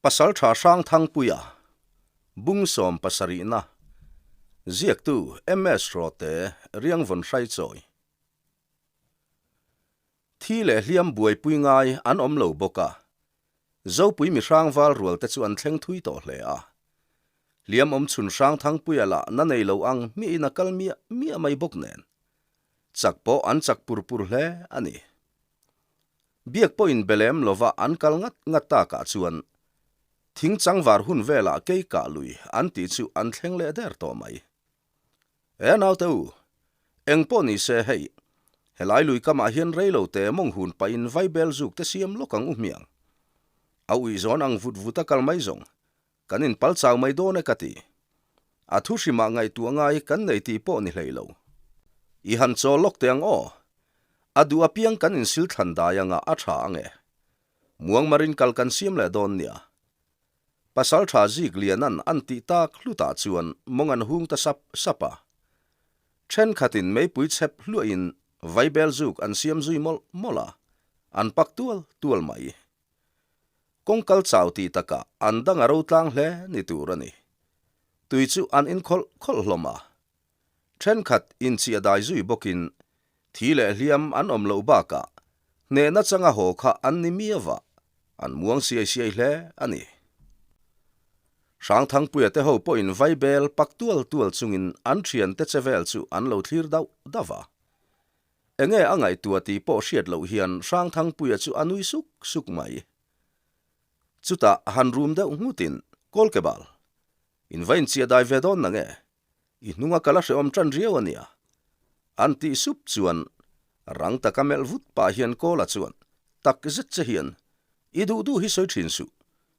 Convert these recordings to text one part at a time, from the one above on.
Pasaltha Hrangthangpuia, Bung sawmpasarihna, Ziaktu MS Rawte, Riangvawn Hraichawi. Thi leh hliam buaipui ngai an awm lo bawk a, Zopui mi hrangval rual te chu an thleng thui tawh hle a. Hliam awm chhun Hrangthangpuia lah na nei lo ang hmiahin a kal miah miah mai bawk nen. Chak pawh an chak pur pur hle a ni. Biak pawhin be lem lova an kal ngat ngat takah chuan thing changvar hun velah kei kah lui an tih chu an thleng leh der tawh mai. E naute u, eng pawh ni se hei, helai lui kamah hian rei lo te mawng hun pahin vaibel zuk te siam lawk ang u hmiang. A uih zawn ang vut vut a kal mai zawng, Kan inpal chau mai dawn e ka ti. A thu hrimah ngaihtuah ngai kan nei tih pawh ni hlei lo. I han chaw lawk teh ang aw. A duh apiang kan insil thlan dai anga a tha ang e. Muangmarin kal kan siam leh dawn nia. Pasal tha zik lianan an tih tak hlutah chuan mawng an hung ta sap sap a. Thenkhatin meipui chhep hluahin vaibel zuk an siam zui mawlh mawlh a, an pak tual tual mai. Kawngkal chau tih takah an dang a ro tlang hle ni tur a ni. Tui chu an inkhawlh khawlh hlawm a. Thenkhat inchhiah dai zui bawkin thi leh hliam an awm loh bakah hnehna changa haw kha an ni miau a, an muang siai siai hle a ni. Hrangthangpuia te ho pawhin vaibel pak tual tual chungin an thiante che vel chu an lo thlir dauh dauh a. Enge a ngaihtuah tih pawh hriat loh hian Hrangthangpuia chu a nui suk suk mai. Chutah han rum deuh nghutin, Kawlkebal, in va inchiah dai ve dawn nange? I hnunga kal a hrehawm tan riau a nia. An tih sup chuan rang taka melh vut pah hian Kawla chuan tak zet che hian, I duh duh hi sawi thin suh.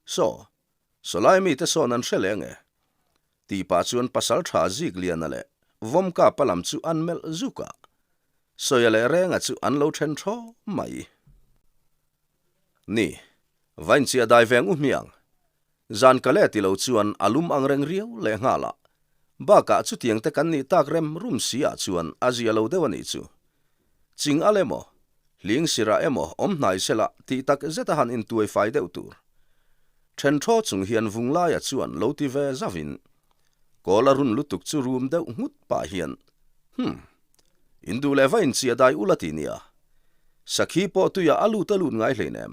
Saw, Sawlai mite sawn an hre leng e. Tih pah chuan pasal tha zik liana leh Vawmka pa lam chu an melh zuk a. Sawia leh Renga chu an lo then thaw mai. Ni, vainchia dai veng u hmiang. Zan ka le ti lo chuan a lum ang reng riau leh nghal a. Bakah chutiang te kan nih tak rem rum si ah chuan a zia lo deuh a nih chu. Ching al emaw, hling sirah emaw awm hnai sela tih tak zeta han intuai fai deuh tur. Then thaw chung hian vung laia chuan lo ti ve zauhin kawl a run lutuk chu rum deuh nghut pah hian, Hum, in duh leh va inchiah dai ula ti nia. Sakhi pawh tuiah a lut a lut ngai hleinem.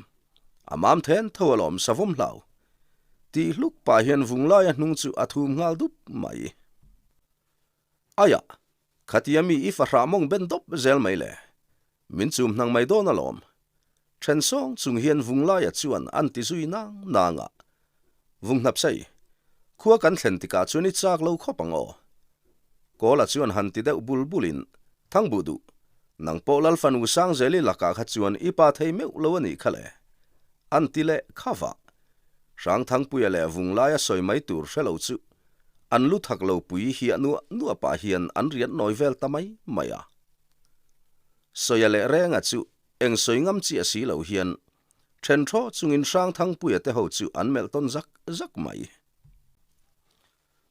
A mam then tho alawm savawm hlau. Tih hluk pah hian vung laia hnung chu a thum nghal dup mai. Aiah, khatia mi i fahrah mawng ben dawp zel mai le. Min chum hnang mai dawn alawm. Then sawng chung hian Vunglaia chuan an ti zui nang nang a. Vunghnapsei, khua kan thlen tikah chuan i chak lo khawp ang aw. Kawla chuan han ti deuh bul bulin, Thangbuh duh, nang pawh Lalfanu Sangzeli lakah kha chuan i pa thei meuh lo a nih kha le. An ti leh kha vah. Hrangthangpuia leh Vunglaia sawi mai tur hre lo chu An lu thak lo pui hiah nuah nuah pah hian an riat nawi vel ta mai mai a. Sawia leh Renga chu eng sawi ngam chiah si lo hian then thaw chungin Hrangthangpuia te ho chu an melh tawn zak zak mai.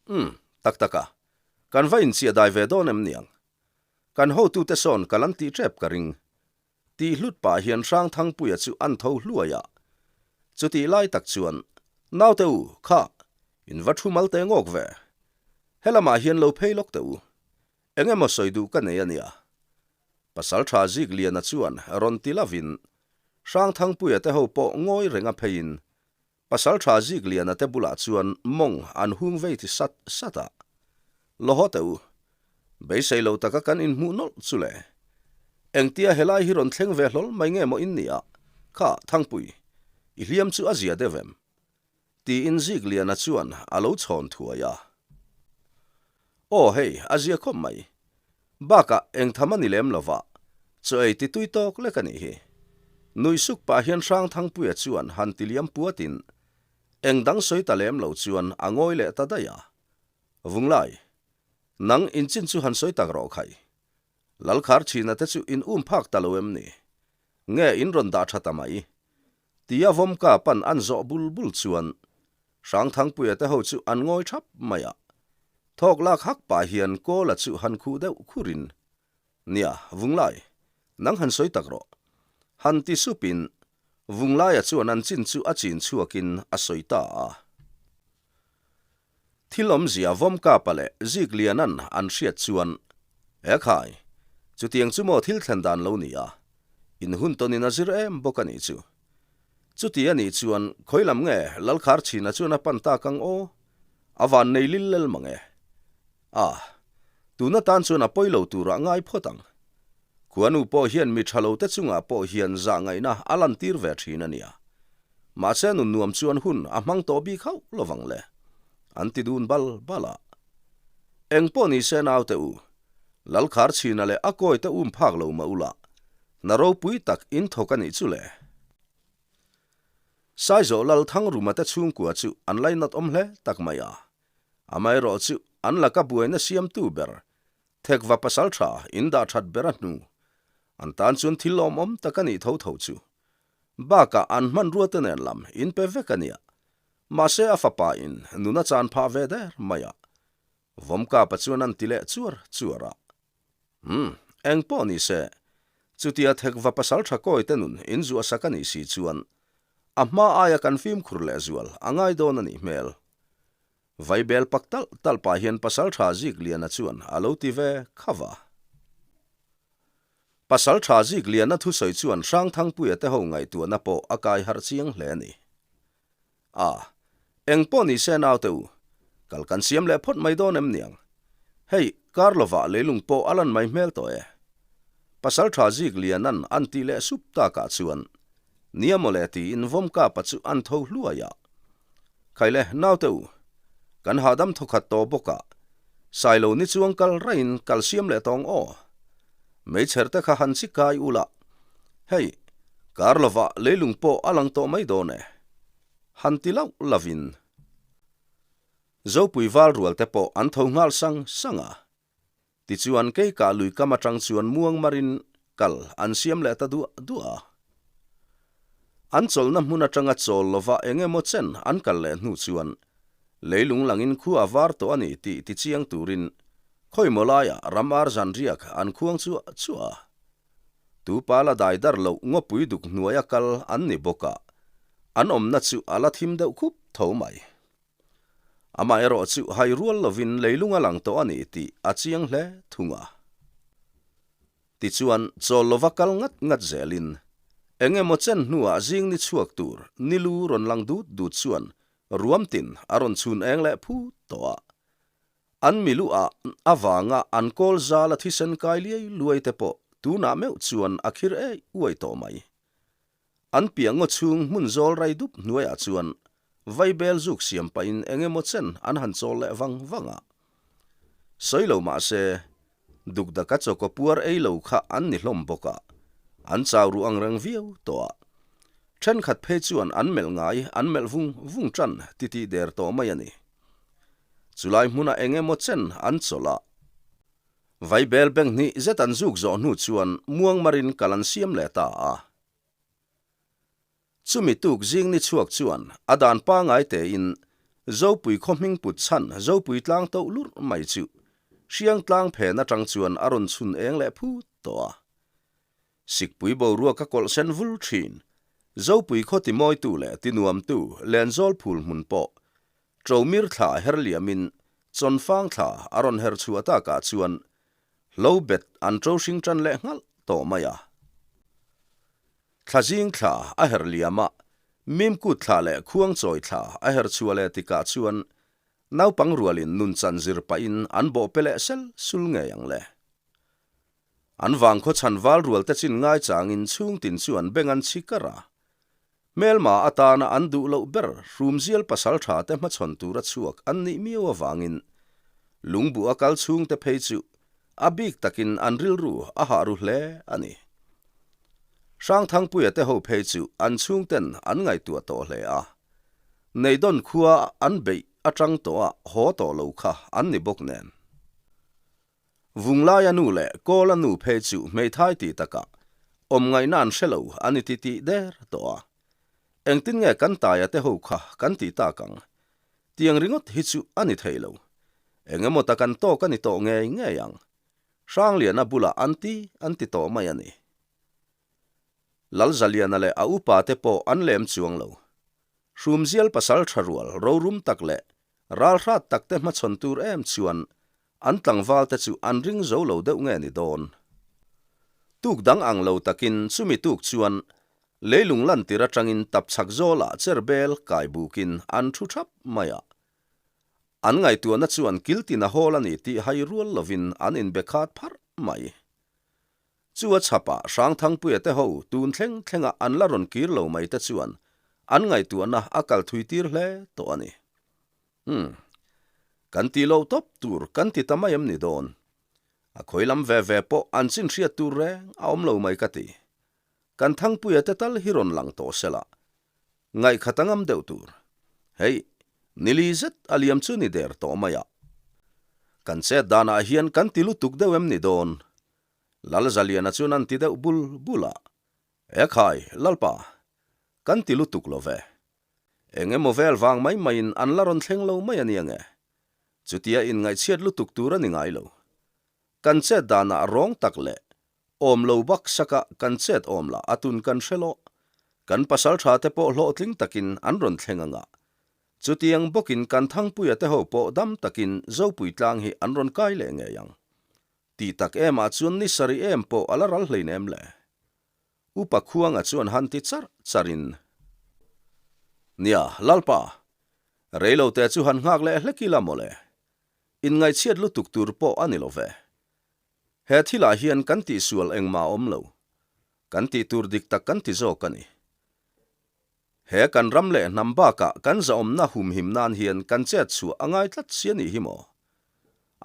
Umm, tak tak a, kan va inchiah dai ve dawn em niang? Kan hotute sawn ka lan tih tep ka ring. Tih hlut pah hian Hrangthangpuia chu an tho hluai a. Chutih lai tak chuan, Naute u, kha, in va thu mal teh ngawk ve. Helamah hian lo phei lawk teh u. Eng emaw sawi duh ka nei a nia. Pasaltha Zikliana chuan rawn ti lovin, Hrangthangpuia te ho pawh ngawi reng a pheiin, Pasaltha Zikliana te bulah chuan mawng an hung vei ti sat sat a. Lawhaw teh u, beisei lo taka kan inhmuh nawlh chu le. Engtia helai hi rawn thleng ve hlawl mai nge maw in nia? Kha, Thangpui, i hliam chu a zia deuh em? Tiin Zikliana chuan a lo chhawn thuai a. Aw hei, a zia khawp mai. Bakah eng tham a ni lem lova, chaw ei ti tui tawk lek a nih hi. Nui suk pah hian Hrangthangpuia chuan han ti liam puatin eng dang sawi ta lem lo chuan a ngawi leh ta daih a. Vunglai, nang inchin chu han sawi tak rawh khai. Lalkhar chhina te chu in um phak ta lo em ni? Nge in rawn dah tha ta mai? Tia Vawmka pan an zawh bul bul chuan Hrangthangpuia te ho chu an ngawi thap mai a. Thawk lak hak pah hian Kawla chu han khuh deuh khurin, Nia, Vunglai, nang han sawi tak rawh. Han ti supin. Vunglaia chuan an chin chu a chin chhuakin a sawi ta a. Thil awmzia Vawmkapa leh Zikliana'n an hriat chuan, Ekhai, chutiang chu maw thil thlen dan lo ni a, in hun tawnin a zir em bawk a nih chu. Chuti a nih chuan khawi lam nge Lalkhar chhina chuan a pan tak ang aw? A van nei lil lel mang e. A, tun atan chuan a pawi lo turah ngai phawt ang. Khuanu pawh hian mi tha lo te chungah pawh hian zah ngaihna a lantir ve thin a nia. Mahse nun nuam chuan hun a hmang tawh bik hauh lovang le. An ti dun bal bal a. Eng pawh ni se naute u, Lalkhar chhina leh a kawi te um phak lo mah ula, hna ropui tak in thawk a nih chu le. Saizawh Lal Thangruma te chhungkua chu an lainat awm hle tak mai a. Amaherawh chu an laka buaina siamtu ber Thekva pasal tha in dah that ber a hnu. An tan chuan thil lawmawm tak a nih tho tho chu. Bakah an hmanrua te nen lam in pe vek a nia. Mahse a fapa in nun a chan phah ve der mai a. Vawmkapa chuan an ti leh chuar chuar a. Umm, eng pawh ni se, chutia Thekva pasal tha kawi te nun in zuah sak a nih si chuan a hma aia kan fimkhur leh zual a ngai dawn a nih hmel. Vaibel pak talh talh pah hian Pasaltha Zikliana chuan a lo ti ve kha va. Pasaltha Zikliana thusawi chuan Hrangthangpuia te ho ngaihtuahna pawh a kai harh chiang hle a ni. A, eng pawh ni se naute u, kal kan siam leh phawt mai dawn em niang? Hei, kar lovah leilung pawh a lan mai hmel tawh e. Pasaltha Zikliana'n an tih leh sup takah chuan, Nia mawle tiin Vawmkapa chu an tho hluai a. Khaile, naute u, kan hahdam thawkhat tawh bawk a, Sailo ni chuang kal raiin kal siam leh tawng aw. Meichher te kha han chi kai ula, hei, kar lovah leilung pawh a lang tawh mai dawn e. Han ti lauh lovin Zopui val rual te pawh an tho nghal sang sang a. Tichuan kei kah lui kam atang chuan muang marin kal an siam leh ta duah duah a. An chawlhna hmun atanga chawl lova eng emaw chen an kal leh hnu chuan leilung langin khua a var tawh a ni tih tichiang turin khawimaw laiah ram ar zan riak an khuang chuah chuah a. Tupa la dai dar loh ngawpui duk hnuaia kal an ni bawk a, an awmna chu a la thim deuh khup tho mai. Amaherawh chu hai rual lovin leilung a lang tawh a ni tih a chiang hle thung a. Tichuan, chawl lova kal ngat ngat zelin, eng emaw chen hnuah zing ni chhuak tur ni lu rawn lang dut dut chuan ruam tin a rawn chhun eng leh phut tawh a. An milu ah avanga an kawl zala thisen kai liai luai te pawh tunah meuh chuan a khir eih uai tawh mai. An piah ngaw chhung hmun zawl rai dup hnuaiah chuan vaibel zuk siam pahin eng emaw chen an han chawl leh vang vang a. Sawi lo mah se, dukdaka chawkaw puar ei lo kha an ni hlawm bawk a, an chau ruh ang reng viau tawh a. Thenkhat phei chuan an melh ngai an melh vung vung tan titih der tawh mai a ni. Chulai hmunah eng emaw chen an chawlh a. Vaibel bank hnih zet an zuk zawh hnu chuan muangmarin kal an siam leh ta a. Chumi tuk zing ni chhuak chuan a dan pangai tein Zopui khaw hming put chhan Zopui tlang toh lurh mai chu Hriang tlang phen atang chuan a rawn chhun eng leh phut tawh a. Sikpui boruak a kawlh sen vul thin. Zopui khaw timawitu leh tinuamtu Lenzawl phul hmun pawh Ṭomir thla her liamin Chawnfang thla a rawn her chhuah takah chuan hlo bet an ṭo hring ṭan leh nghalh tawh mai a. Thla zing thla a her liam a, Mimkut thla leh Khuangchawi thla a her chhuah leh tikah chuan naupang rualin nunchan zir pahin an bawh pe leh sel sul ngei ang le. An vangkhaw chhan val rual te chin ngaichangin chhungtin chu an beng an chhi kar a. Hmelma atana an duh loh ber hrumzial pasal tha te hmachhawn tura chhuak an nih miau avangin lungbuh a kal chhungte phei chu a bik takin an rilru a hah ru hle a ni. Hrangthangpuia te ho phei chu an chhungten an ngaihtuah tawh hle a. Neidawn khua an beih atang tawh a haw tawh lo kha an ni bawk nen. Vunglaia nu leh Kawla nu phei chu hmeithai tih takah awm ngaihna an hre lo a ni ti tih der tawh a. Engtin nge kan taia te ho kha kan tih tak ang? Tiang ringawt hi chu a ni thei lo. Eng emaw ta kan tawk a ni tawh ngei ngei ang. Hrangliana bulah an ti an ti tawh mai a ni. Lalzaliana leh a upa te pawh an lem chuang lo. Hrumzial pasal tha rual rorum tak leh ralhrat tak te hmachhawn tur em chuan an tlangval te chu an ring zo lo deuh nge ni dawn. Tuk dang ang lo takin chumi tuk chuan leilung lantir atangin tapchhak zawlah cherbel kai bukin an thu thap mai a. An ngaihtuahna chuan kiltin a hawl a ni tih hai rual lovin an inbe khat pharh mai. Chu a chhapah Hrangthangpuia te ho tun thleng thlenga an la rawn kir lo mai te chuan an ngaihtuahna a kal thui tir hle tawh a ni. Umm. Kan ti lo tawp tur kan ti ta mai em ni dawn? A khawi lam ve ve pawh an chin hriat tur reng a awm lo mai ka ti. Kan Thangpuia te tal hi rawn lang tawh sela. Ngaihkhat a ngam deuh tur. Hei, nili zet a liam chu ni der tawh mai a. Kan chet danah hian kan ti lutuk deuh em ni dawn? Lalzaliana chuan an ti deuh bul bul a, Ekhai, Lalpa, kan ti lutuk lo ve. Eng emaw vel vang mai maiin an la rawn thleng lo mai a nia nge? Chutia inngaihchhiat lutuk tur a ni ngai lo. Kan chet danah rawng tak leh awm lo bak saka kan chet awm lah a tun kan hre lawh. Kan pasal tha te pawh hlawhtling takin an rawn thleng anga. Chutiang bawkin kan Thangpuia te ho pawh dam takin Zopui tlang hi an rawn kai leh ngei ang. Tih tak emah chuan ni sarih em pawh a la ral hleinem le. Upa Khuanga chuan han ti charh charhin, Nia, Lalpa, reilote chu han nghak leh hlek ila mawle. Inngaihchhiat lutuk tur pawh a ni lo ve. He thilah hian kan tihsual engmah a awm lo. Kan tih tur dik tak kan ti zawk a ni. He kan ram leh hnam bakah kan zahawmna humhim nan hian kan chet chhuah a ngai tlat si a nih hi maw?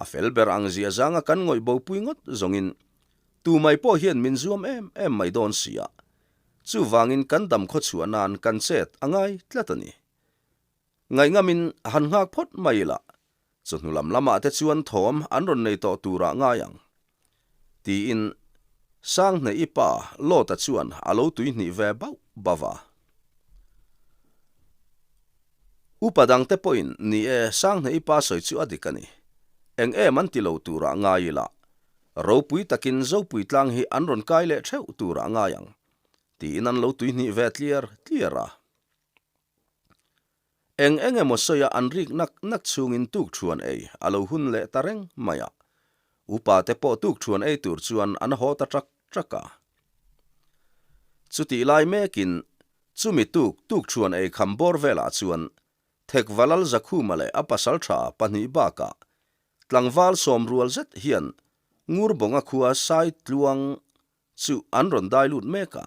A fel ber ang zia zanga kan ngawih bopui ngawt zawngin tu mai pawh hian min zuam em em mai dawn si a, chuvangin kan dam khaw chhuah nan kan chet a ngai tlat a ni. Ngaihngam-in han nghak phawt mai ila, chawhnu lam lamah te chuan thawm an rawn nei tawh turah ngai ang. Tiin Sanghne-i pa Lawta chuan a lo tuihnih ve bauh bauh a. Upa dangte pawhin ni e Sanghne-i pa sawi chu a dik a ni. Eng em an ti lo turah ngai ila, ropui takin Zopui tlang hi an rawn kai leh theuh turah ngai ang, tiin an lo tuihnih ve tliar tliar a. Eng eng emaw sawia an rik nak nak chhungin tukṭhuan ei a lo hun leh ta reng mai a. Upa te pawh tukṭhuan ei tur chuan an haw ta ṭak ṭak a. Chutih lai mekin chumi tuk tukṭhuan ei kham bawr velah chuan Thekvalal Zakhuma leh a pasalṭha pahnih bakah tlangval sawmrual zet hian Ngurbawnga khua Saitluang chu an rawn dai lut mek a.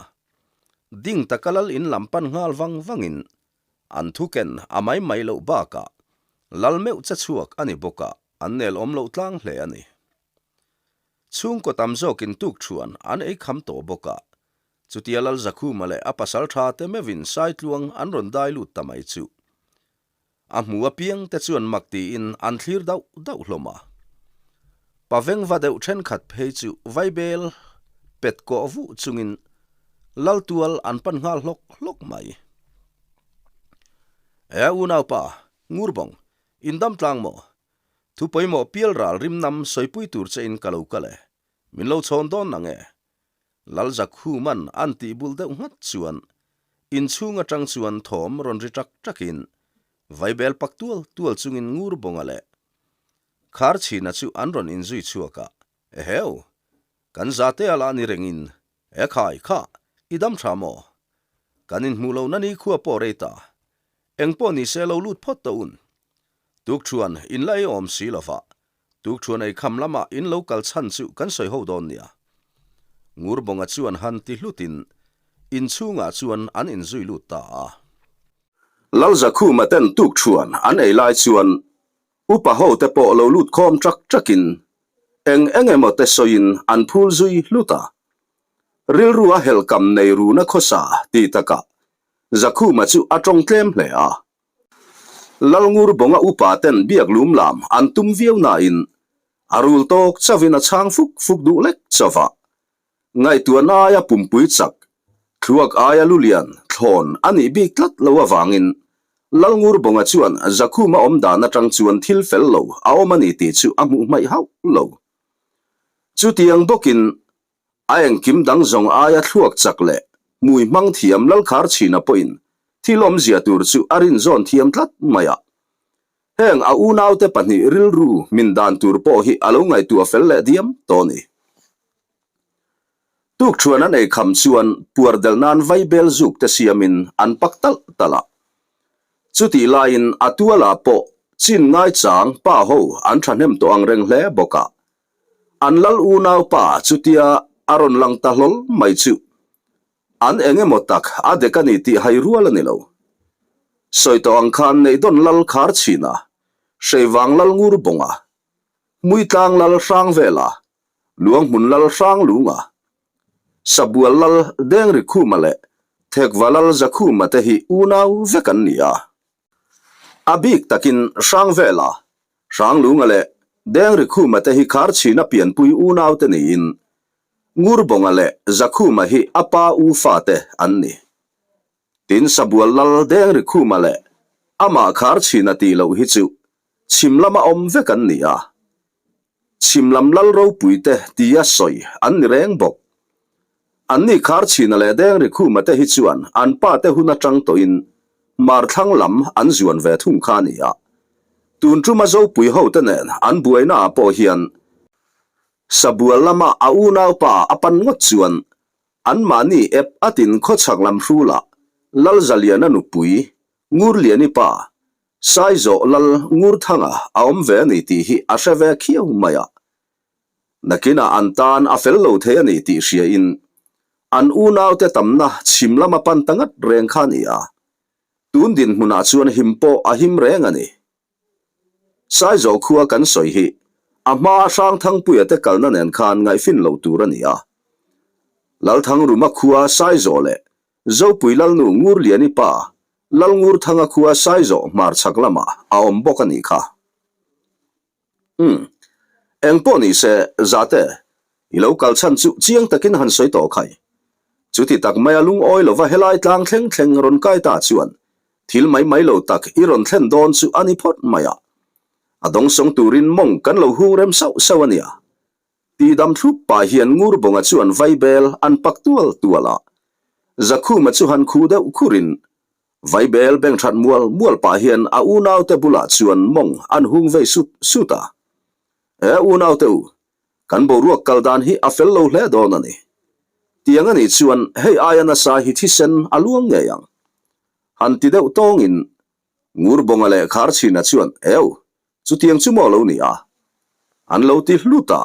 Ding taka lal in lam pan nghal vang vangin an thu ken a mai mai loh bakah lal meuh che chhuak a ni bawk a, an nel awm loh tlang hle a ni. Chhungkaw tam zawkin tuk thuan an ei kham tawh bawk a, chutia lal Zakhuma leh a pasal tha te meuhin Saitluang an rawn dai lut ta mai chu A hmu apiang te chuan mak tiin an thlir dauh dauh hlawm a. Pavengva deuh thenkhat phei chu vaibel pet kawh vuh chungin Laltual an pan nghal hlawk hlawk mai. E unaupa, Ngurbawng, in dam tlang maw? Thu pawimawh pial ral rimnam sawipui tur che in ka lo kal e. Min lo chhawn dawn nang e. Lalzakhuman an tih bul deuh nghat chuan inchhung atang chuan thawm rawn ri ṭak ṭakin vaibel pak tual tual chungin Ngurbawnga leh Kharchhina chu an rawn inzui chhuak a, Eheu! Kan zate a lah ni rengin, Ekhai, kha, i dam tha maw? Kan inhmuh lohna ni khua pawh rei ta. Engpawh nise lo lut phawt ta un. Tukṭhuan in la ei awm si lova, Tukṭhuan ei kham lamah in lo kal chhan chu kan sawi ho dawn nia. Ngurbawnga chuan han ti hlutin inchhungah chuan an inzui lut ta a. Lalzakhuma ten tukṭhuan an ei lai chuan upa ho te pawh lo lut khawm ṭak ṭakin eng eng emaw te sawiin an phul zui hlut a. Rilru a helhkam nei runa khawsa tih takah Zakhuma chu a ṭawng tlem hle a. Lalngur bawnga upa ten biak lum lam an tum viau nain a rul tawk chauhin a chhang fuk fuk duh lek chauh a. Ngaihtuahna aia pumpui chak, thluak aia lulian thlawn a nih bik tlat lo avangin Lalngur bawnga chuan Zakhuma awm dan atang chuan thil fel lo a awm a ni tih chu a hmuh hmaih hauh lo. Chutiang bawkin a engkim dang zawng aia thluak chak leh. Hmui hmang thiam Lalkharchhina pawhin thil awmzia tur chu a rinzawn thiam tlat mai a. Heng a unaute pahnih rilru min dan tur pawh hi a lo ngaihtuah fel leh diam tawh a ni. Tukṭhuan an ei kham chuan puar delh nan vaibel zuk te siamin an pak talh talh a. Chutih laiin a tualah pawh chin ngaichang pa ho an thahnem tawh ang reng hle bawk a. An lal unau pa chutia a rawn lang ta hlawl mai chu an eng emaw tak a dek a ni tih hai rual a ni lo. Sawi tawh ang khan Neihdawn lal khar chhin a, Hreivang lal ngur bawng a, Hmuitlang lal hrang vel a, Luanghmun lal hrang lung a, Sabual lal Dengrikhuma leh Thekva lal Zakhuma te hi unau vek an ni a. A bik takin Hrangvela, Hranglunga leh Dengrikhuma te hi Kharchhina pianpui unaute niin Ngurbawnga leh Zakhuma hi a pa u fate an ni. Tin Sabual lal Dengrikhuma leh amah Kharchhina tih loh hi chu chhim lama awm vek an ni a. Chhim lam lal ropuite tia sawi an ni reng bawk. Anni Kharchhina leh Dengrikhuma te hi chuan an pa te hun atang tawhin Marthlang lam an zuan ve thung kha a ni a. Tun tuma Zopui hote nen an buaina ah pawh hian Sabual lama a unaupa a pan ngawt chuan anmahni ep atin khawchhak lam hrulah Lalzaliana nupui Ngurliani pa Saizawh lal Ngurthanga a awm ve a ni tih hi a hre ve khiau mai a. Nakinah an tan a fel lo thei a ni tih hriain an unaute tamna chhim lama pan ta ngat reng kha a ni a. Tun dinhmunah chuan him pawh a him reng a ni. Saizawh khua kan sawi hi a hmaa Hrangthangpuia te kalna nen khan ngaihfin lo tur a ni a. Lalthangruma khua Saizawh leh Zopui Lalnu Ngurliani pa Lalngurthanga khua Saizawh hmarchhak lamah a awm bawk a nih kha. Umm. Eng pawh ni se, Zate, i lo kal chhan chu chiang takin han sawi tawh khai. Chuti tak maia lungawi lova helai tlang thleng thleng rawn kai ta chuan thil mai mai lo tak i rawn thlen dawn chu a ni phawt mai a. A dawngsawng turin mawng kan lo hung rem sauh sauh a nia. Tihdam thlup pah hian Ngurbawnga chuan vaibel an pak tual tual a. Zakhuma chu han khuh deuh khurin vaibel beng that mual mual pah hian a unaute bulah chuan mawng an hung vei sut sut a. E unaute u, kan boruak kal dan hi a fel lo hle dawn a ni. Tiang a nih chuan hei aia nasa hi thisen a luang ngei ang. Han ti deuh tawngin Ngurbawnga leh Kharchhina chuan, Eu, Chutiang chu maw lo ni a? An lo ti hlut a,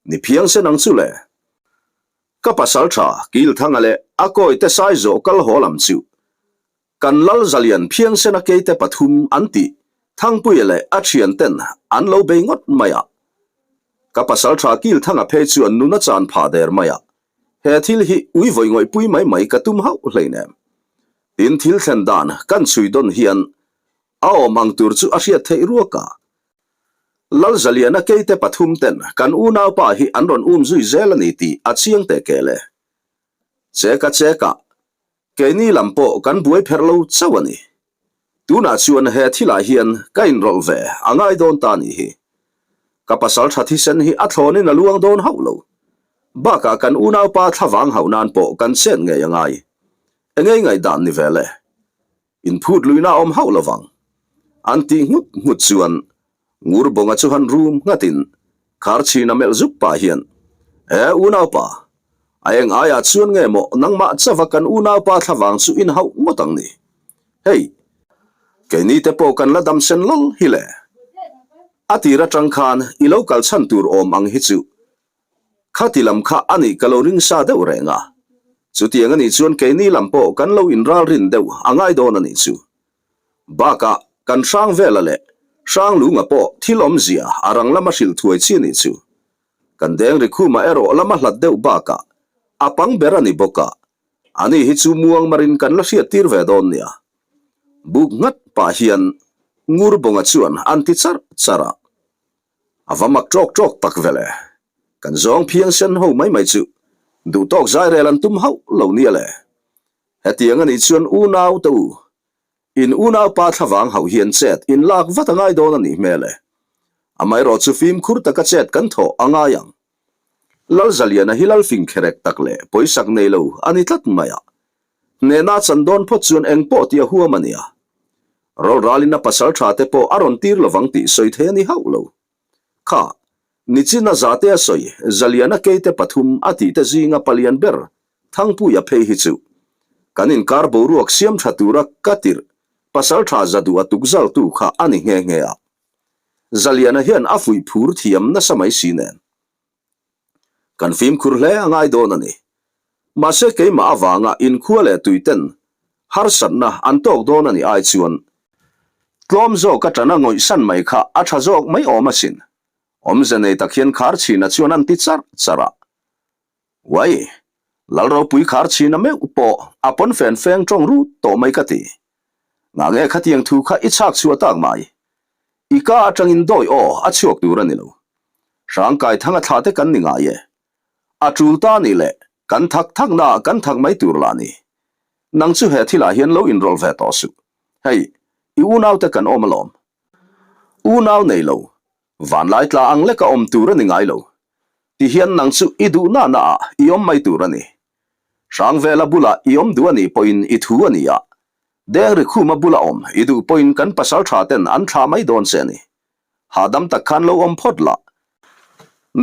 Ni phiang sen ang chu le. Ka pasal tha Kilthanga leh a kawite Saizawh kal haw lam chu kan lal zalian phiang sena keite pathum an tih Thangpuia leh a thian ten an lo bei ngawt mai a. Ka pasal tha Kilthanga phei chuan nun a chan phah der mai a, he thil hi ui vawi ngawihpui mai mai ka tum hauh hleinem. Tin thil thlen dan kan chhui dawn hian A awm ang tur chu a hriat theih ruak a. Lalzaliana keite pathum ten kan unaupa hi an rawn um zui zel a ni tih a chiang teh kel e. Cheka cheka, keini lam pawh kan buai pherh lo chauh a ni. Tunah chuan he thilah hian ka inrawlh ve a ngai dawn ta nih hi. Ka pasal tha thisen hi a thlawnin a luang dawn hauh lo. Bakah kan unaupa thlavang hauh nan pawh kan chet ngei a ngai. Engei ngaihdan ni vel e. Inphut luihna a awm hauh lovang. An tih nghut nghut chuan Ngurbawnga chu han rum nghatin Kharchhina melh zuk pah hian, E unaupa, a eng aiah chuan nge maw nangmah chauha kan unaupa thlavang chu in hauh ngawt ang ni? Hei, keini te pawh kan la dam sen lawlh hi le. A tir atang khan i lo kal chhan tur awm ang hi chu Khati lam kha a nih ka lo ring sa deuh reng a, chutiang a nih chuan keini lam pawh kan lo inralrin deuh a ngai dawn a nih chu. Bakah kan hrang vela leh hrang lunga pawh thil awmzia a rang lama hrilh thuai chi a nih chu. Kan deng rikhuma erawh lama hlat deuh bakah a pang ber a ni bawk a, ani hi chu muang marin kan la hriattir ve dawn nia. Buk nghat pah hian Ngurbawnga chuan an ti charh charh a. A va mak ṭawk ṭawk tak vele. Kan zawng phiang sen ho mai mai chu duhtawk zai rel an tum hauh lo nia le. Hetiang a nih chuan unau te u, in unaupa thlavang hauh hian chet in lak vat a ngai dawn a nih hmel e. Amaherawh chu fimkhur taka chet kan thawh a ngai ang. Lalzaliana hi Lalfing kherek tak leh pawisak nei lo a ni tlat mai a. Hnehna a chan dawn phawt chuan eng pawh tih a huam a nia. Rawlralin a pasal tha te pawh a rawn tir lovang tih sawi thei a ni hauh lo. Kha, nichina zate a sawi Zaliana keite pathum a tihte zinga palian ber Thangpuia phei hi chu kan inkar boruak siam tha tura ka tirh pasal tha za duh a tukzaltu kha a ni nghe nghe a. Zaliana hian a fuih phur thiam nasa mai si nen. Kan fimkhur hle a ngai dawn a ni. Mahse keimah avanga inkhua leh tuiten harsatna an tawk dawn a nih ai chuan tlawm zawk atana ngawihsan mai kha a tha zawk mai awm asin. Awmze nei tak hian khar chhina chuan an ti charh charh a. Uai, Lalropui khar chhina meuh pawh a pawn fen feng tawng rut tawh mai ka ti. Ngah nge khatiang thu kha i chhak chhuah tak mai? I ka atangin dawi aw a chhuak tur a ni lo. Hrangkai thanga thla te kan ni ngai e. A tul ta nih leh kan thak thak naah kan thak mai tur lah ni. Nang chu he thilah hian lo inrawlh ve tawh suh. Hei, i unaute kan awm alawm. Unau nei lo, vanlai tla ang leka awm tur a ni ngai lo. Ti hian nang chu i duh na naah i awm mai tur a ni. Hrangvela bulah i awm duh a nih pawhin i thu a ni a, Dengrikhuma bula awm i duh pawhin kan pasal tha ten an thlah mai dawn che a ni. Hahdam tak khan lo awm phawt lah.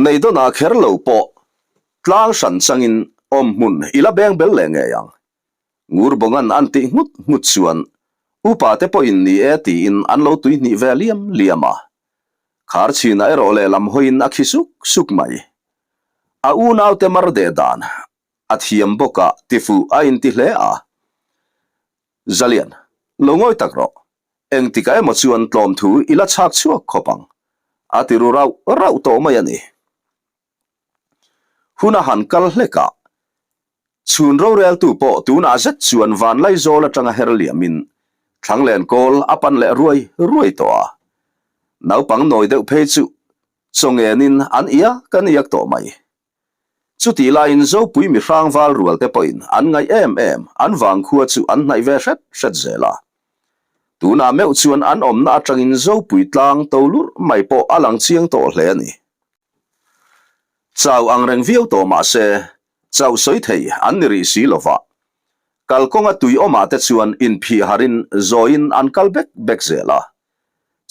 Neidawnah kher lo pawh tlang hran changin awm hmun i la beng bel leh ngei ang. Ngurbawngan an tih nghut nghut chuan upa te pawhin ni e tiin an lo tuihnih ve liam liam a. Khar chhinah erawh lehlam hawiin a khi suk suk mai. A unaute mar deh dan a thiam bawk a tifuh a inti hle a. Zalian, lo ngawi tak rawh. Engtikah emaw chuan tlawm thu i la chhak chhuak khawp ang. A ti ru rauh rauh tawh mai a ni. Hun a han kal hlek a, chhun roreltu pawh tunah zet chuan Vanlaizawl atanga her liamin Thlanglen kawl a pan leh ruai ruai tawh a. Naupang nawi deuh phei chu chawngenin an iak an iak tawh mai. Chutih laiin Zopui mi hrangval rual te pawhin an ngaih em em an vangkhua chu an hnaih ve hret hret zel a. Tunah meuh chuan an awmna atangin Zopui tlang to lurh mai pawh a lang chiang tawh hle a ni. Chau ang reng viau tawh mah se, chauh sawi thei an ni rih si lo va. Kalkawnga tui awmah te chuan inphih harin zawiin an kal bek bek zel a.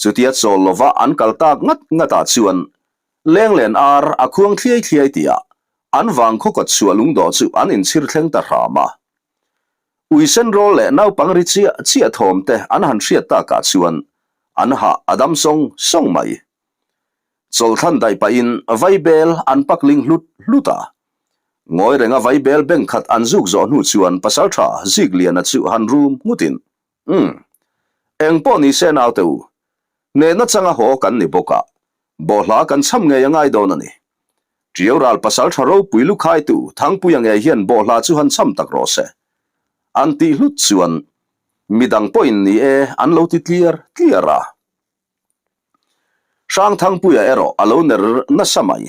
Chutia chawl lova an kal tak ngat ngatah chuan Lenglen ar a khuang thliai thliai tihah an vang khawkawt chhuah lungdawh chu an inchhir thleng ta hram a. Uisen rawl leh naupang ri chiah chiah thawm te an han hriat takah chuan an hah a dam sawng sawng mai. Chawlhthlan daih pahin vaibel an pak ling hlut hlut a. Ngawi renga vaibel beng khat an zuk zawh hnu chuan pasaltha Zikliana chu han rum nghutin, Umm. Eng pawh ni se naute u, hnehna changa haw kan ni bawk a, bawhhla kan cham ngei a ngai dawn a ni. Ṭiau ral pasaltha ropui lukhaitu Thangpuia ngei hian bawhhla chu han cham tak rawh se. An tih hlut chuan midang pawhin ni e an lo ti tliar tliar a. Hrangthangpuia erawh a lo ner nasa mai.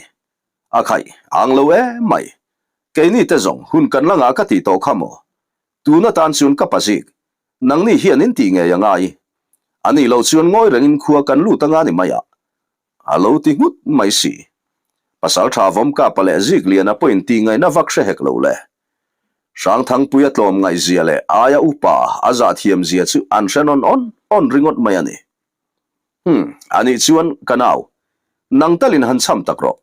A khaih ang lo em mai. Keini te zawng hun kan la ngah ka tih tawh kha maw? Tun atan chuan ka pazik. Nangni hian in tih ngei a ngai. A nih loh chuan ngawi rengin khua kan lut anga ni mai a. A lo ti nghut mai si. Pasaltha Vawmkapa leh Zikliana pawhin tih ngaihna vak hre hek lo le. Hrangthangpuia tlawm ngaihzia leh aia upa a zahthiam zia chu an hre nawn awn awn ringawt mai a ni. Umm, anih chuan ka nau, nang talin han cham tak rawh.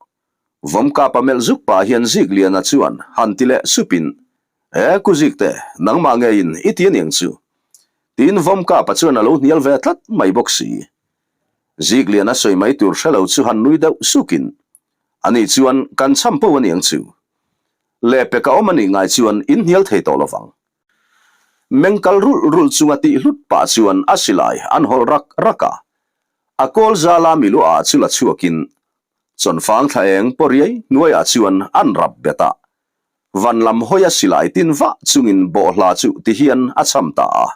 Vawmkapa melh zuk pah hian Zikliana chuan han ti leh supin, E, ku Zikte, nangmah ngeiin i ti aniang chu. Tiin Vawmkapa chuan a lo hnial ve tlat mai bawk si. Zikliana sawi mai tur hre lo chu han nui deuh sukin, Anih chuan kan cham po aniang chu. Lehpek a awm anih ngai chuan in hnial thei tawh lovang. Meng kal rulh rulh chunga tih hlut pah chuan a silai an hawlh rak rak a. A kawl zala milu ah chu la chhuakin chawnfang thla eng paw riai hnuaiah chuan an rap bet a. Van lam hawi a silai tin vah chungin bawhhla chu ti hian a cham ta a.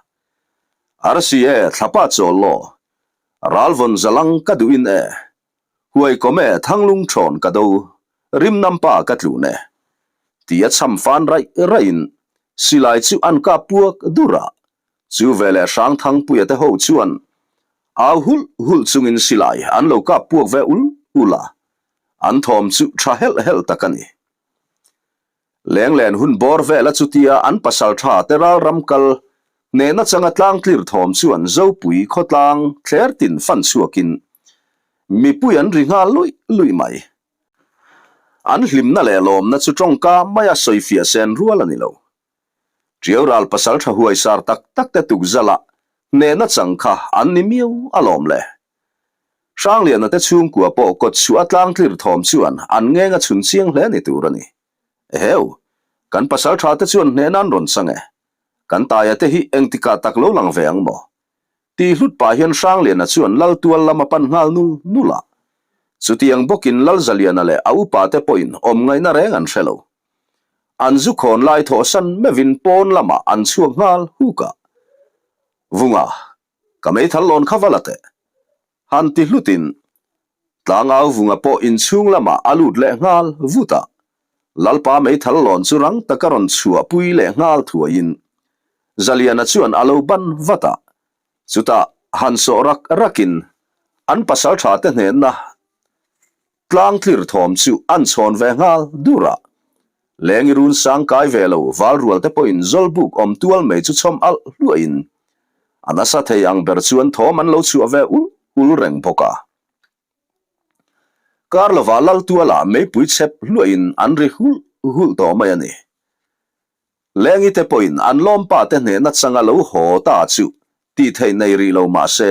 Arsi e thlapa chawl law, ralvawn zalang ka duhin e, Huai kawm e thanglung thawn ka do, rim nampa ka tlun e. Ti a cham fan raih raihin silai chu an kap puak dur a, chu veleh Hrangthangpuia te ho chuan au hulh hulh chungin silai an lo kap puak ve ul ul a, an thawm chu tha helh helh tak a ni. Lenglen hun bawr vela chutia an pasal tha te ralram kal hnehna changa tlang tlir thawm chuan Zopui khawtlang thler tin fan chhuakin mipui an ri nghal luih luih mai. An hlimna leh lawmna chu tawngka maia sawifiah sen rual a ni lo. Ṭiau ral pasal tha huaisar tak tak te tukzala hnehna chang kha an ni miau alawm le. Hrangliana te chhungkua pawh kawt chhuah a tlang tlir thawm chuan an ngeng a chhun chiang hle ni tur a ni. Eheu! Kan pasal tha te chuan hnehna an rawn chang e. Kan taia te hi engtikah tak lo lang ve ang maw? Tih hlut pah hian Hrangliana chuan Lal tual lam a pan nghal nul nul a. Chutiang bawkin Lal Zaliana leh a upa te pawhin awm ngaihna reng an hre lo. An zu khawn lai thawhsan meuhin pawn lamah an chhuak nghal huk a. Vunga, Ka meithal lawn kha va la teh. Han ti hlutin Tlangau Vunga pawh inchhung lamah a lut leh nghal vut a. Lalpa meithal lawn chu rang taka rawn chhuahpui leh nghal thuaiin Zaliana chuan a lo ban vat a. Chutah han sawh rak rakin an pasaltha te hnenna Tlang tlir thawm chu an chhawn ve nghal dur a. Lengi run sang kai ve lo val rual te pawhin Zawlbuk awm tual mai chu chhawm alh hluahin a nasa thei ang ber chuan thawm an lo chhuah ve ul ul reng bawk a. Kar lovah lal tualah meipui chhep hluahin an ri hulh hulh tawh mai a ni. Lengi te pawhin an lawmpa te hnehna changa lo haw ta chu tih theih nei rih lo mah se,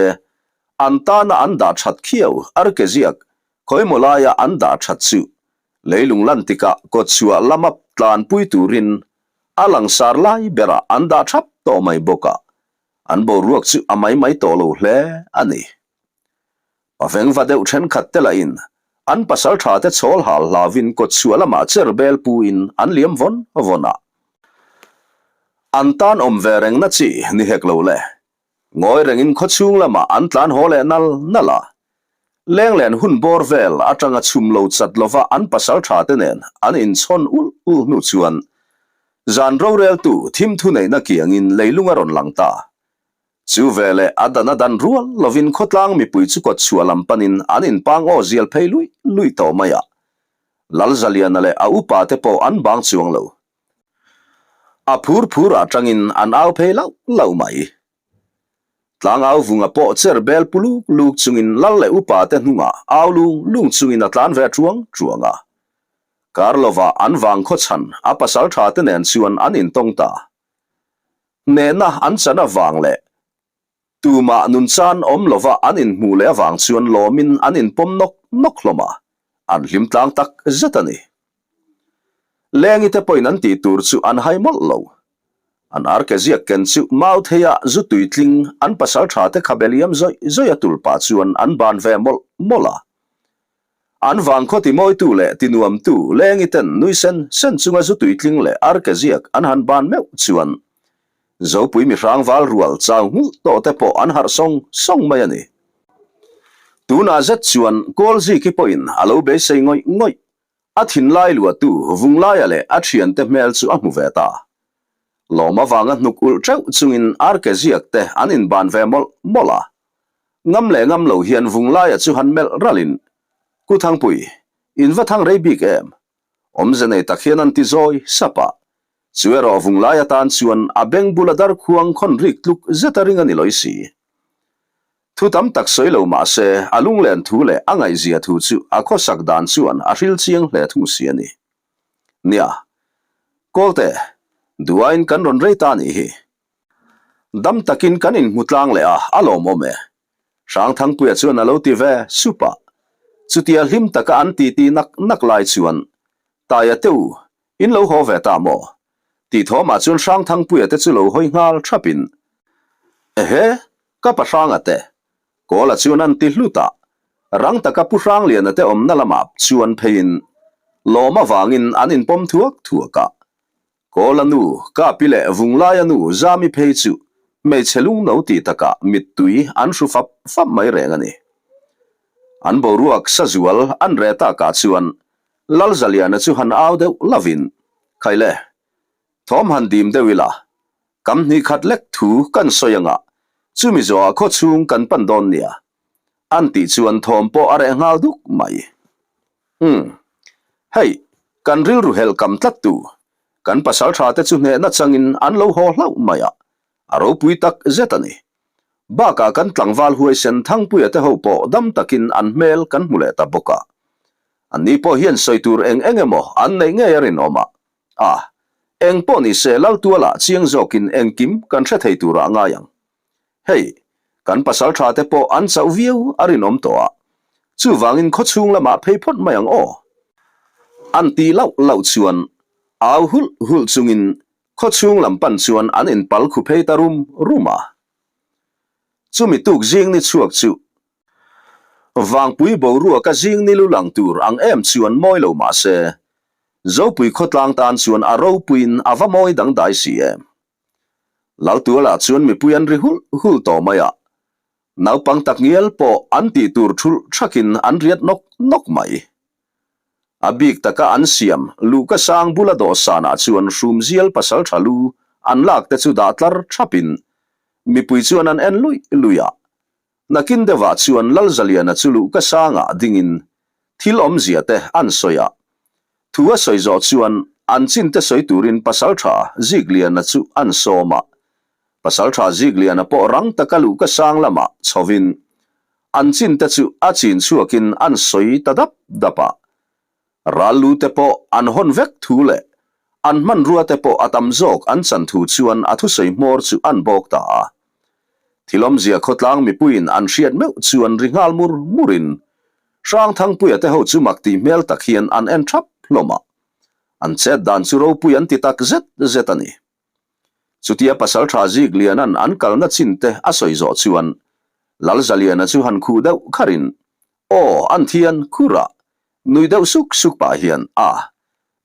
an tana an dah that khiau arkeziak khawimaw laia an dah that chu leilung lan tikah kawtchhuah lama tlanpui turin a langsar lai berah an dah thap tawh mai bawk a, an boruak chu a mai mai tawh lo hle a ni. Pavengva deuh thenkhat te lahin an pasal tha te chhawl hal hlauvin kawtchhuah lamah cher bel puin an liam vawn vawn a. An tan awm ve rengna chi ni hek lo le. Ngawi rengin khawchhung lamah an tlan haw leh nal nal a. Lenglen hun bawr vel atanga chhum lo chat lova an pasal tha te nen an inchhawn ulh ulh hnu chuan zan roreltu thim thuneihna kiangin leilung a rawn lang ta. Chu veleh a dan a dan rual lovin khawtlang mipui chu kawtchhuah lam panin an inpang aw zial phei luih luih tawh mai a. Lalzaliana leh a upa te pawh an bang chuang lo. A phur phur atangin an au phei lauh lauh mai. Tlangau vunga pawh cher bel pu luk luk chungin lal leh upa te hnungah au lung lung chungin a tlan ve truang truang a. Kar lovah an vang khawchhan a pasal tha te nen chuan an intawng ta. Hnehna an chan avang leh tumah nunchan awm lova an inhmuh leh avang chuan lawmin an inpawm nawk nawk hlawm a, an hlim tlang tak zet a ni. Lengi te pawhin an tih tur chu an hai mawlh lo. An arke ziak ken chu Mautheia zu tuitling an pasal tha te khabe liam zawih zawih a tul pah chuan an ban ve mawlh mawlh a. An vangkhaw timawitu leh tinuamtu lengi ten nui sen sen chunga zu tuitling leh arke ziak an han ban meuh chuan Zopui mihrang val rual chau nghulh tawh te pawh an harh sawng sawng mai a ni. Tunah zet chuan Kawlziki pawhin a lo beisei ngawih ngawih. A thinlai luahtu Vunglaia leh a thiante hmel chu a hmu ve ta. Lawm avanga hnuk ulh teuh chungin arke ziak te an inban ve mawlh mawlh a. Ngam leh ngam lo hian Vunglaia chu han melh ralhin, Ku Thangpui, in va thang rei bik em? Awmze nei tak hian an ti zawi sap a. Chu erawh Vunglaia tan chuan a beng bula darkhuang khawn rik tluk zet a ring a ni lawi si. Thu tam tak sawi lo mah se, a lunglen thu leh a ngaihzia thu chu a khawsak dan chuan a hril chiang hle thung si a ni. Nia, Kawlte, duain kan rawn rei ta nih hi. Dam takin kan inhmu tlang leh a, a lawmawm e. Hrangthangpuia chuan a lo ti ve sup a. Chutia hlim taka an titi nak nak lai chuan, Taia te u, in lo haw ve ta maw? Tih thawmah chuan Hrangthangpuia te chu lo hawi nghal thapin, Ehe, ka pa Hranga te, Kawla chuan an ti hlut a. Rang taka Pu Hrangliana te awmna lamah chuan pheiin lawm avangin an inpawm thuak thuak a. Kawla nu, Kapi leh Vunglaia nu Zami phei chu hmeichhe lungno tih takah mittui an hru fap fap mai reng a ni. An boruak sazual an reh takah chuan Lalzaliana chu han au deuh lovin, Khaile, thawm han dim deuh ila, kam hnih khat lek thu kan sawi anga chumi zawhah khawchhung kan pan dawn nia, an tih chuan thawm pawh a reh nghal duk mai. Umm, hei, kan rilru helh kam tlat tu. Kan pasalṭha te chu hnehna changin an lo haw hlauh mai a, a ropui tak zet a ni. Bakah kan tlangval huaisen Thangpuia te ho pawh dam takin an hmel kan hmu leh ta bawk a. Anni pawh hian sawi tur eng eng emaw an neih ngei a rinawm a. A, eng pawh ni se Laltuala chiang zawkin engkim kan hre thei turah a ngai ang. Hei, kan pasalṭha te pawh an chauh viau a rinawm tawh a, chuvangin khawchhung lamah phei phawt mai ang aw. An tih lauh lauh chuan au hulh hulh chungin khawchhung lam pan chuan an inpal khu phei ta rum rum a. Chumi tuk zing ni chhuak chu Vangpui boruaka zing ni lu lang tur ang em chuan mawi lo mah se, Zopui khawtlang tan chuan a ropuiin a va mawi dangdai si em. Laltualah chuan mipui an ri hulh hulh tawh mai a, naupang takngial pawh an tih tur thulh thakin an riat nawk nawk mai. A bik taka an siam luhka sang bula dawhsanah chuan hrumzial pasaltha lu an lak te chu dah tlar thapin mipui chuan an en luih luih a, Nakin deuhah chuan Lalzaliana chu luhka sangah dingin thil awmzia te an sawi a. Thu a sawi zawh chuan an chin te sawi turin Pasaltha Zikliana chu an sawm a. Pasaltha Zikliana pawh rang taka luhka sang lamah chhovin an chin te chu a chin chhuakin an sawi ta dap dap a. Ral lu te pawh an hawn vek thu leh an hmanrua te pawh a tam zawk an chan thu chuan a thusawi hmawr chu an bawk ta a. Thil awmzia khawtlang mipuiin an hriat meuh chuan ri nghal mur murin Hrangthangpuia te ho chu mak tih hmel tak hian an en thap hlawm a. An chet dan chu ropui an ti tak zet zet a ni. Chutia Pasaltha Zikliana'n an kalna chin te a sawi zawh chuan Lalzaliana chu han khuh deuh kharin Aw, an thian khur a, nui deuh suk suk pah hian a,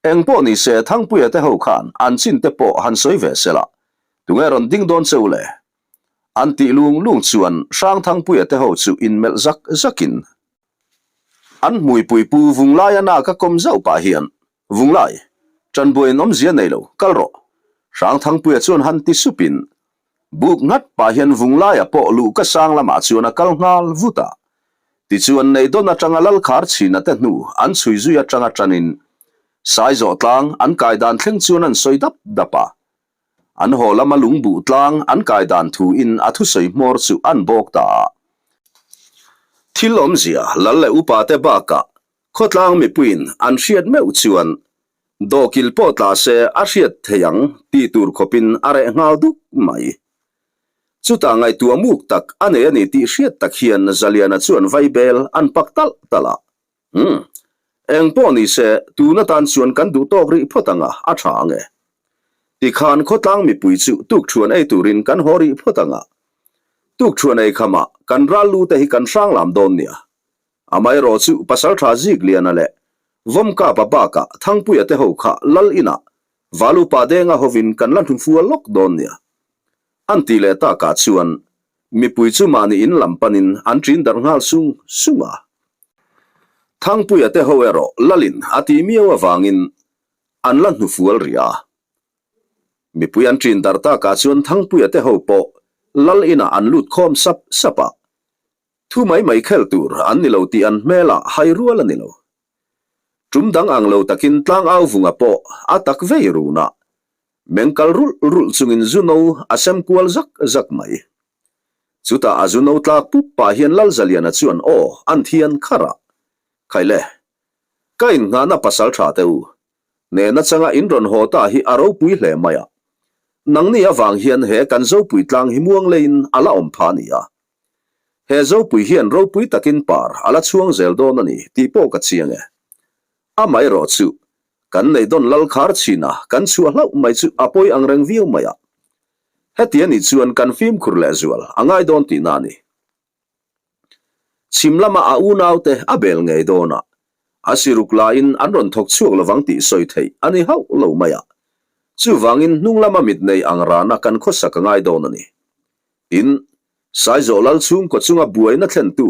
eng pawh ni se Thangpuia te ho khan an chin te pawh han sawi ve se la, tunge rawn ding dawn che u le? An tih lung lung chuan Hrangthangpuia te ho chu inmelh zak zakin an hmuipui pu Vunglaia nak a kawm zauh pah hian, Vunglai, ṭanbuaiin awmzia nei lo, kal rawh. Hrangthangpuia chuan han ti supin Buk nghat pah hian Vunglaia pawh luhka sang lamah chuan a kal nghal vut a. Tichuan Neihdawn atanga Lalkhar chhina te hnu an chhui zui atanga tanin Saizawh tlang an kai dan thleng chuan an sawi dap dap a. An haw lama lungbuh tlang an kai dan thu in a thusawi hmawr chu an bawk ta a. Thil awmzia Lal leh upa te bakah khawtlang mipuiin an hriat meuh chuan Dawhkil pawh tla se a hriat thei ang tih tur khawpin a reh nghal duk mai. Chutah ngaihtuah muk tak a nei a ni tih hriat tak hian Zaliana chuan vaibel an pak talh talh a. Umm. Eng pawh ni se tun atan chuan kan duh tawk rih phawt ang a, a tha ang e. Tikhan khawtlang mipui chu tukṭhuan ei turin kan haw rih phawt ang a. Tukṭhuan ei khamah kan ral lu te hi kan hrang lam dawn nia. Amaherawh chu Pasalṭha Zikliana leh Vawmkapa bakah Thangpuia te ho kha Lal inah Valupa Denga hovin kan la hnufual lawk dawn nia. An tih leh takah chuan mipui chu mahni in lam panin an ṭin darh nghal sung sung a. Thangpuia te ho erawh Lalin a tih miau avangin an la hnufual rih a. Mipui an ṭin darh takah chuan Thangpuia te ho pawh Lal inah an lut khawm sap sap a. Thu mai mai khel tur an ni lo tih an hmelah hai rual a ni lo. Tum dang ang lo takin tlangau vunga pawh a tak vei run a, meng kal rulh rulh chungin zu no a sem kual zak zak mai. Chutah a zu no tlak pup pah hian Lalzaliana chuan aw an thian kharh a, Khaile, ka innghahna pasal tha teh u, Hnehna changa in rawn haw ta hi a ropui hle mai a, nangni avang hian he kan Zopui tlang hi muang leiin a la awm pha a ni a. He Zopui hian ropui takin par a la chhuang zel dawn a ni tih pawh ka chiang e. Amaherawh chu, kan neih dawn lal khar chhin a, kan chhuah hlauh mai chu a pawi ang reng viau mai a. Heti a nih chuan kan fimkhur lehzual a ngai dawn tihna a ni. Chhim lama a unaute a bel ngei dawn a, a siruk laiin an rawn thawk chhuak lovang tih sawi theih a ni hauh lo mai a. Chuvangin hnung lama mit nei ang rana kan khawsak a ngai dawn a ni. Tin, Saizawh lal chhungkaw chunga buaina thlentu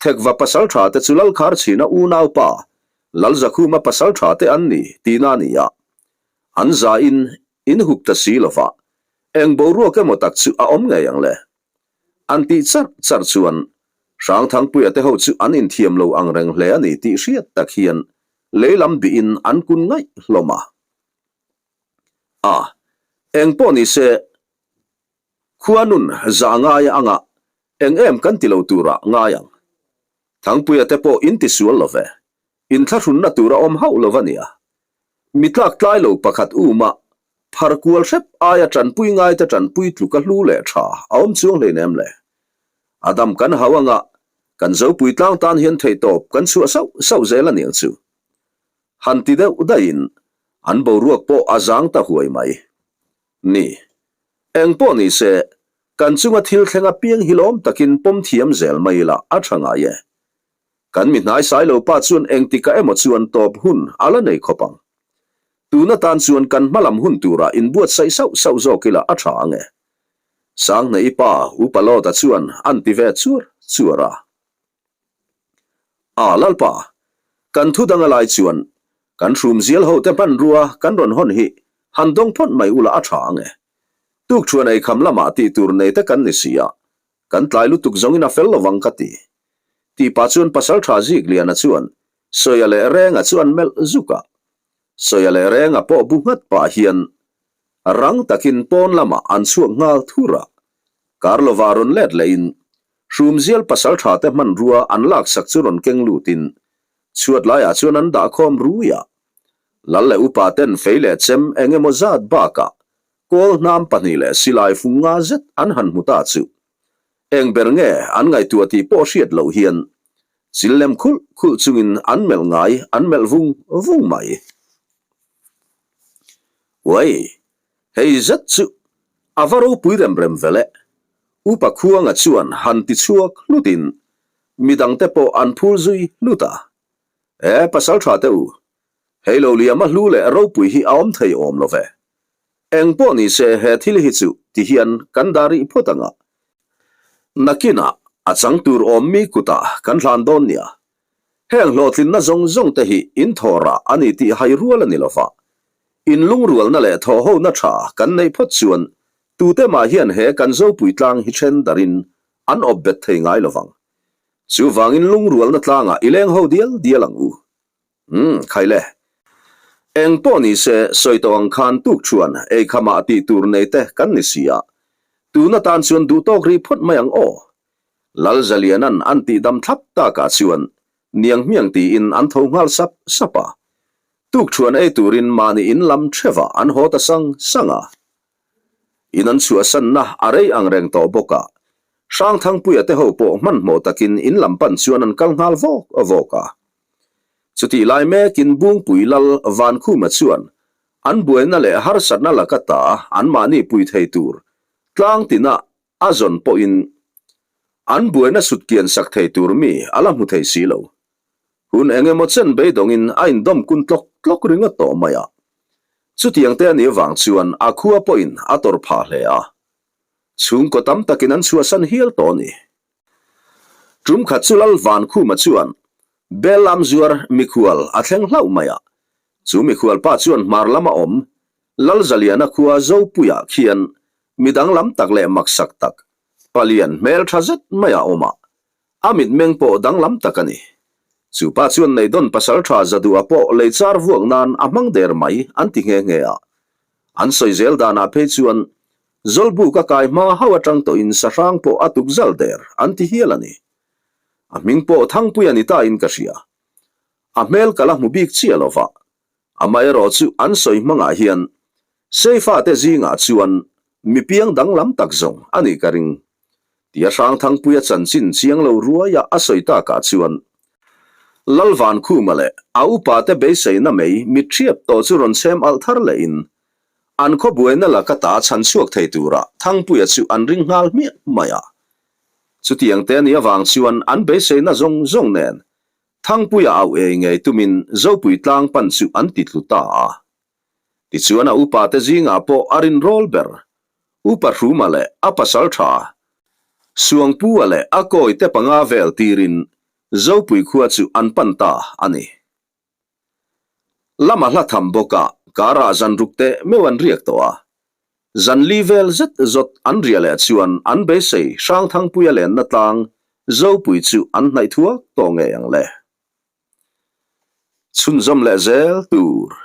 Thekva pasaltha te chu Lalkharchhina unaupa Lalzakhuma pasaltha te an ni tihna a ni a. An zain inhup ta si lova, eng boruak emaw tak chu a awm ngei ang le. An tih charh charh chuan Hrangthangpuia te ho chu an inthiam lo ang reng hle a ni tih hriat tak hian lei lam bihin an kun ngaih hlawm a. A, eng pawh ni se, khua nun zah ngai anga eng em kan ti lo turah ngai ang. Thangpuia te pawh in ti sual lo ve, inthlahrunna tur a awm hauh lo va nia. Mi tlak tlai lo pakhat uma phar kual hrep aia tanpui ngaite tanpui tluka hlu leh tha a awm chuang hleinem le. A dam kan hau anga kan Zopui tlang tan hian theihtawp kan chhuah sauh sauh zel aniang chu. Han ti deuh daihin an boruak pawh a zang ta huai mai. Ni. Eng pawh ni se, kan chunga thil thleng apiang hi lawm takin pawm thiam zel mai ila a tha ngai e. Kan mi hnaisai lo pa chuan engtikah emaw chuan tawp hun a la nei khawp ang. Tun atan chuan kan hmalam hun turah inbuatsaih sauh sauh zawk ila a tha ang e. Sanghnei pa Upa Lawta chuan an ti ve chuar chuar a. A Lalpa, kan thu dang a lai chuan kan hrumzial hote hmanrua kan rawn hawn hi han dawng phawt mai ula a tha ang e. Tukṭhuan eikham lamah tih tur nei te kan ni si a, kan tlai lutuk zawngin a fel lovang ka ti. Tih pah chuan Pasalṭha Zikliana chuan Sawia leh Renga chu an melh zuk a. Sawia leh Renga pawh bu nghat pah hian rang takin pawn lamah an chhuak nghal thur a. Karlova rawn let lehin Hrumzial pasalṭha te hmanrua an laksak chu rawn keng lutin chhuat laiah chuan an dah khawm rui a. Lal leh upa ten fei leh chem eng emaw zat bakah kawl hnam pahnih leh silai fung nga zet an han hmu ta chu. Eng ber nge an ngaihtuah tih pawh hriat loh hian chil lem khulh khulh chungin an melh ngai an melh vung vung mai. Uai, hei zet chu a va ropui rem rem vel e. Upa Khuanga chuan han ti chhuak hlutin midangte pawh an phur zui hlut a. E, Pasaltha te u, hei lo liama hlu leh ropui hi a awm thei awm lo ve. Eng pawh ni se he thil hi chu ti hian kan dah rih phawt ang a. Nakinah a chang tur awm mi kutah kan hlan dawn nia. Heng hlawhtlinna zawng zawng te hi in thawh rah a ni tih hai rual a ni lo va. In lungrualna leh thawhhona tha kan neih phawt chuan tute mah hian he kan Zopui tlang hi then darin an awp bet thei ngai lo vang. Chuvangin lungrualna tlangah i leng ho dial dial ang u. Umm, khai le. Eng pawh ni se sawi tawh ang khan tuk chuan eikhamah tih tur nei te kan ni si a. Tun atan chuan duhtawk rih phawt mai ang aw. Lalzalianan an tih dam thlap takah chuan niang hmiang tiin an tho nghal sap sap a. Tukṭhuan ei turin mahni in lam ṭhevah an haw ta sang sang a. In an chhuahsanna a rei ang reng tawh bawk a, Hrangthangpuia te ho pawh hmanhmawh takin in lam pan chuan an kal nghal vawk vawk a. Chutih lai mekin Bungpui Lal Vankhuma chuan an buaina leh harsatna laka ta anmahni pui thei tur tlang tinah A zawn pawhin an buaina sut kian sak thei tur mi a la hmu thei si lo. Hun eng emaw chen beidawngin a indawm kun tlawk tlawk ringawt tawh mai a. Chutiang te a nih avang chuan a khua pawhin a tawrh phah hle a. Chhungkaw tam takin an chhuahsan hial tawh a ni. Tum khat chu Lal Vankhuma chuan Bel lam zuar mikhual a thleng hlauh mai a. Chu mikhual pa chuan hmar lama awm Lalzaliana khua Zopuiah khian Mi danglam tak leh maksak tak, palian hmel tha zet mai a awm a, a mitmeng pawh danglam tak a ni. Chu pa chuan Neidon pasal tha Zadua pawh lei char vuak nan a hmang der mai an ti nghe nghe a. An sawi zel danah phei chuan Zawlbuk a kai hma hauh atang tawhin sahrang pawh a tuk zal der an ti hial a ni. A hming pawh Thangpuia ni ta in ka hria. A hmel ka la hmu bik chiah lo va, Amaherawh chu an sawi hmangah hian Seifate zingah chuan mi piang danglam tak zawng a nih ka ring. Tia Hrangthangpuia chanchin chiang lo ruaia a sawi takah chuan Lalvankhuma leh a upate beiseina mei mit ṭhiap tawh chu rawn chhem alh thar lehin an khaw buaina laka ta chhan chhuak thei tura Thangpuia chu an ring nghal hmiah mai a. Chutiang te a nih avang chuan an beiseina zawng zawng nen Thangpuia au ei ngei tumin Zopui tlang pan chu an ti tlu ta a. Tichuan a upa te zingah pawh a rinrawl ber, Upa Hruma leh a pasal tha, Suangpua leh a kawi te panga vel tirin Zopui khua chu an pan ta a ni. Lama hla tham bawka karah zan ruk teh meuh an riak tawh a. Zan li vel zet zawt an riah leh chuan an beisei Hrangthangpuia lenna tlang Zopui chu an hnaih thuak tawh ngei ang le. Chhunzawm leh zel tur.